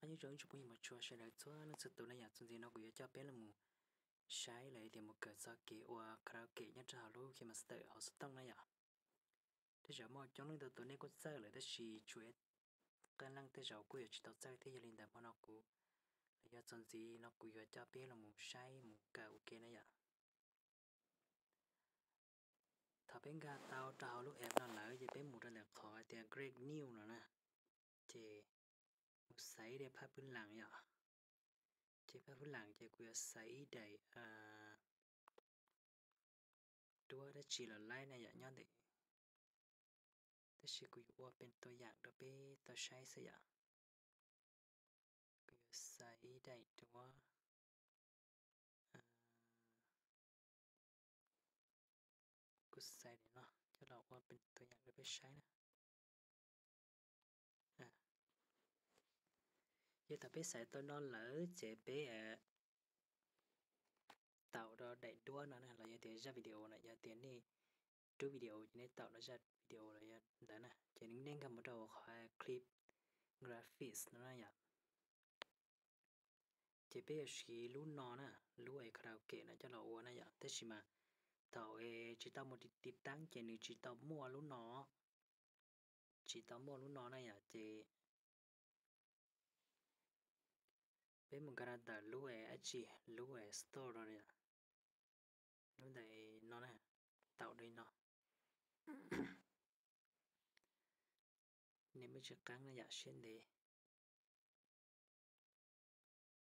Nyob zoo ib tsoom phooj ywg mos tshua sawv daws txhua leej txhua tus na yom, txuas ntxiv no kuv yuav coj peb los mus saib los yog tias mus kawm txog kev ua karaoke nyob rau hauv lub KineMaster hauv xov tooj na yom. Tej zaum muaj coob leej ntau tus nej kuj txawj lawm tab sis tshuav qee leej tej zaum kuj yuav tsis tau txawj thiab, yog li ntawd hmo no kuv los yog txuas ntxiv no kuv yuav coj peb los mus saib mus kawm ua ke na yom. Thaum peb nkag tau rau hauv lub app no lawm ces peb mus rau ntawm qhov hais tias Create New no na, ces mus xaiv ib daim phaj pwg lam yom. Ces phaj pwg lam ces kuv yuav xaiv ib daim duab dab tsi los laib na yom, nyob ntawm, tab sis kuv yuav ua pes tua yam rau peb tau saib xwb yom. Kuv yuav xaiv ib daim duab, kuv xaiv daim no coj los ua pes tua yam rau peb saib na. Ces thaum peb xaiv tau no lawm ces peb taum rau daim duab no na, los yog tias zaj video na, yog tias nej rub video ces nej taum rau zaj video los yog ntawd na, ces nej nkag mus rau qhov clip graphics no na yom. Ces peb yuav siv lub no na, lub karaoke no coj los ua na yom, tab sis mas thaum tsis tau mus tiv taab ces nws tsis tau muaj lub no, tsis tau muaj lub no na yom, ces peb mus nkag rau ntawm lub dab tsi, lub store no yom, lub ntawm no na, taum li no. Nej muaj tsis qaab na yom, siab ntev.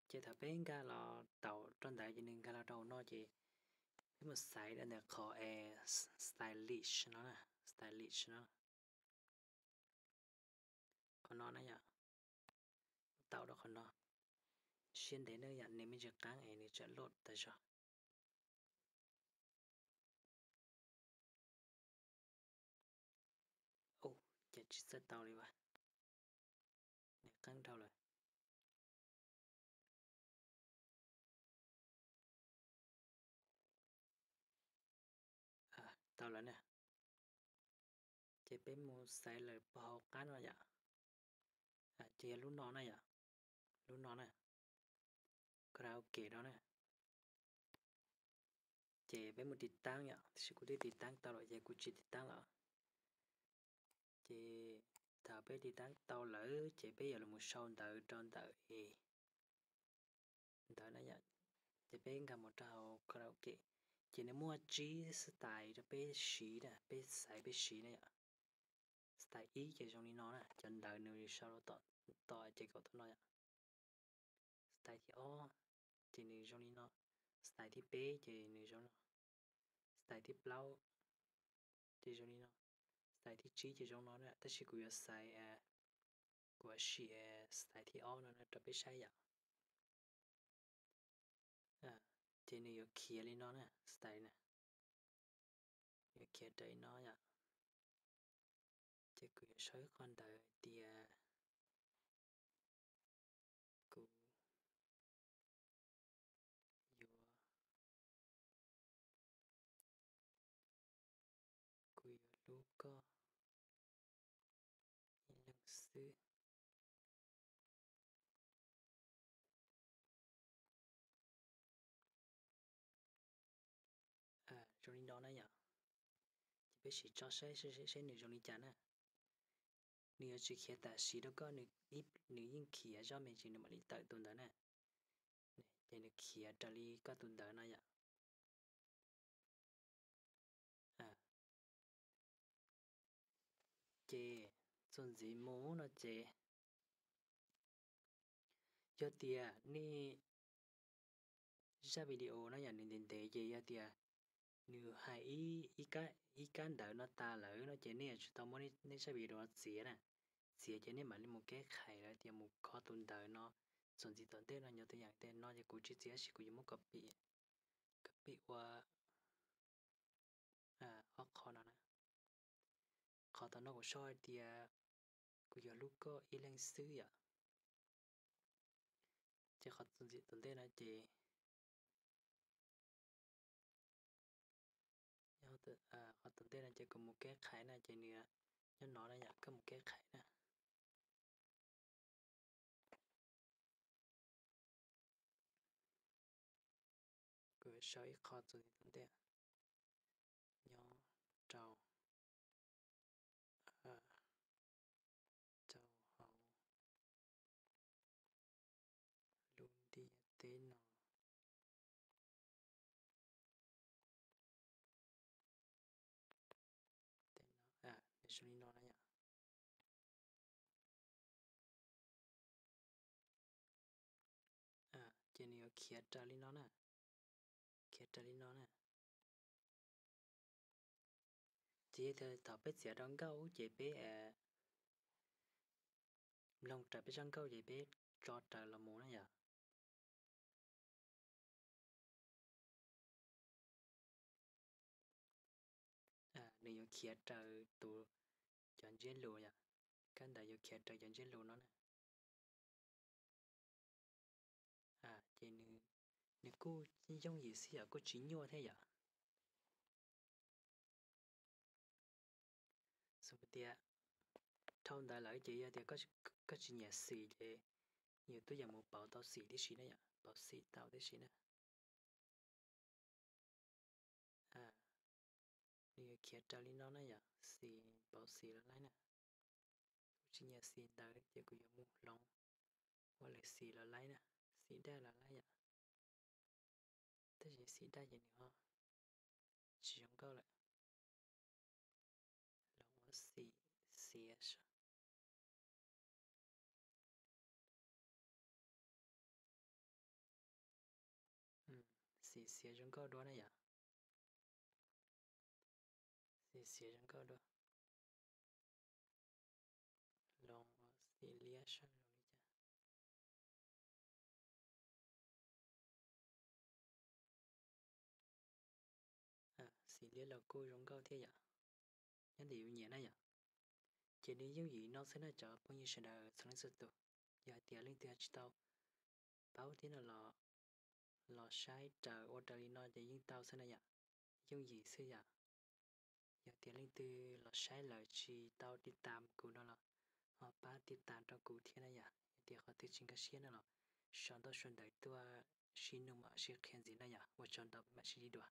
Ces thaum peb nkag los taum rau ntawd ces nws nkag los rau hauv no ces peb mus xaiv rau ntawm qhov stylish no, stylish no, qhov no na yom, taum rau qhov no. Siab ntev na yom, nws me ntsis qaab es nws tseem load tas zog. Ua cas tsis txawj tau li as, nws qaab dhau lawm. Tau lawm na. Ces peb mus xaiv lawm puag hauv qab no yom. Ces yog lub no na yom, lub no na, karaoke no na. Ces peb mus tiv taab yom, tab sis kuv twb tiv taab tau lawm ces kuv tsis tiv taab lawm. Ces thaum peb tiv taab tau lawm ces peb yuav los sau ntawv rau ntawm ntawd na yom. Ces peb nkag mus rau hauv karaoke, ces nws muaj tsib style rau peb siv na, peb xaiv peb siv na yom. Style ib ces zoo li no na, cov ntawv nws sau rau tom ces kaum tau no yom. Style thib ob ces nws zoo li no. Style thib peb ces nws zoo no. Style thib plaub ces zoo li no. Style thib tsib ces zoo no na, tab sis kuv yuav xaiv, kuv yuav sim style thib ob no rau peb saib yom. Ces nws yuav khiav li no na, style na, yuav khiav raws li no yom. Ces kuv yuav sau ib qho ntawv tias kuv yuav, kuv yuav hlub koj ib leeg xwb. Zoo li no na yom. Ces peb sim tso saib saib nws zoo li cas na. Nws yuav tsis khiav tam sim rau koj, nws yeej khiav zoj me ntsis nws mam li tawm tus ntawd na. Ces nws khiav raws li koj tus ntawd no yom. Ces txuas ntxiv mus no ces yog tias nej zaj video no yom nws ntev ntev ces yog tias nws hais ib kab ntawv no tas lawm no ces nej yuav tsum tau muab nej zaj video no txiav na. Txiav ces nej mam li mus keb khais lawv tias mus kho tus ntawv no. Txuas ntxiv tom ntej no nyob tus yaam tes no ces kuv tsis txiav tab sis kuv yuav muab copy, copy ua ob qho no na. Qhov tom no kuv sau hais tias kuv yuav hlub koj ib leeg xwb yom. Ces qhov txuas ntxiv tom ntej no ces, qhov tom ntej no ces kuv mus keb khais na ces nws nyob no na yom, koj mus keb khais na. Kuv sau ib qho txuas ntxiv tom ntej, nyob rau, rau hauv lub ntiaj teb no. Zoo li no na yom. Ces nws yuav khiav raws li no na, khiav raws li no na. Ces yog tias thaum peb txiav rau nkauj ces peb mloog raws peb zaj nkauj ces peb tso raws los mus na yom. Nws yuav khiav raws tus, cov ntsiab lus yom, kab ntawd yuav khiav raws cov ntsiab lus no na. Ces nws kuj yooj yim xwb yom, kuj tsis nyuaj thiab yom. Xws tias dhau ntawd lawm ces yog tias koj tsis nyiam xim ces yus twb yuav mus pauv tau xim tib si na yom, pauv xim tau tib si na. Nws yuav khiav raws li no na yom, xim, pauv xim los laib na. Kuv tsis nyiam xim ntawd ces kuv yuav mus hloov ua lwm xim los laib na, xim daj los laib yom. Tab sis xim daj ces nws ho tsis zoo nkauj lawm. Los ua xim xiav saib. Xim xiav zoo nkauj dua na yom. Xim xiav zoo nkauj dua. Los ua xim liab saib zoo li cas. Xim liab los kuj zoo nkauj thiab yom, nyob ntawm yus nyiam na yom. Ces nws yooj yim no xwb na cov phooj ywg sawv daws txhua leej txhua tus. Yog hais tias leej twg tsis tau paub thiab no los, los saib raws ua raws li no ces yeej tau xwb na yom, yooj yim xwb yom. Yog tias leej twg los saib lawm tsis tau tiv tam kuv no los ho pab tiv tam rau kuv thiab na yom. Yog tias qhov twg tsis nkag siab no los sau ntaub sau ntawv tuaj sib nug mam sib qhia ntxiv na yom. Ua tsaug ntau, mam sib ntsib dua.